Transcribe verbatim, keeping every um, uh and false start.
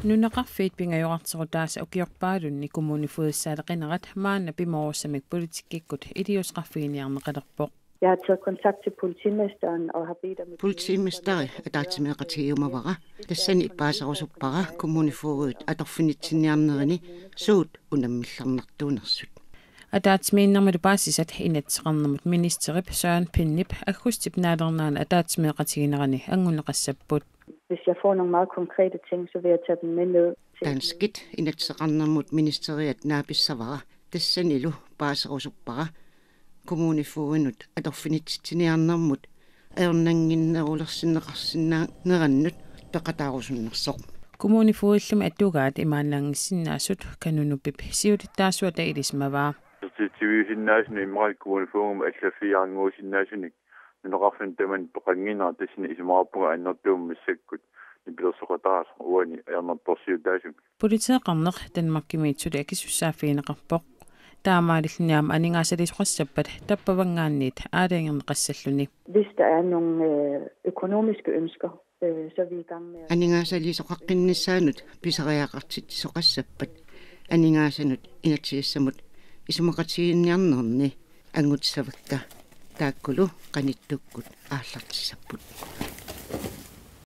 Nunaqarfiit pingajorarterutaasa ukiorpaalunni kommunefogedsaaleqinerat maanna pimoorussamik politikkikkut iliuuseqarfiginiarneqalerpoq. Jeg har taget kontakt til politimesteren og har bedt om et møde. Politimesteri ataatsimeeqatigiumavara, tassani paaserusuppara kommunefogedit atorfinitsinniarnerini suut unammillernertuunersut. Ataatsimiinnermilu paasisat Inatsisarnermut ministerip Søren Pindep aggustip naalernerani ataatsimeeqatiginerani anguneqassapput. Hvis jeg får nogle meget konkrete ting, så vil jeg tage dem med ned til. Danskit Inatsisarnermut ministeriat naapissavara, tassanilu paaserusuppara kommunefogedinut atorfinitsitsiniarnermut ajornannginnerulersinneqarsinnaanerannut peqataarusunnersoq. Kommunefogedillumi atugaat imaannaanngissinnaasut Kanunupip siulittaasuata ilisimavaa. Ertitsiviusinnaasunik immaqa kommunefogedimut allaffigiarannguusinnaasunik nunaqarfinni tamanit peqannginnera, tassani isumaqarpunga annertuumik massakkut nipilersoqataasoq uani ajornartorsiutaasumik. Politeeqarneq Danmarkimiit suli akisussaaffigineqarpoq. Taamaalilluni aamma aningaasaliisoqassappat tappavanngaanniit aalajangerneqassalluni. Hvis der er nogle øh, økonomiske ønsker, øh, så er vi i gang med at. Aningaasaliisoqaqqinnissaanut pisariaqartitsisoqassappat aningaasanut inatsisissamut isumaqatigiinniarnerni angutissavakka, taakkulu qanittukkut aallartissapput.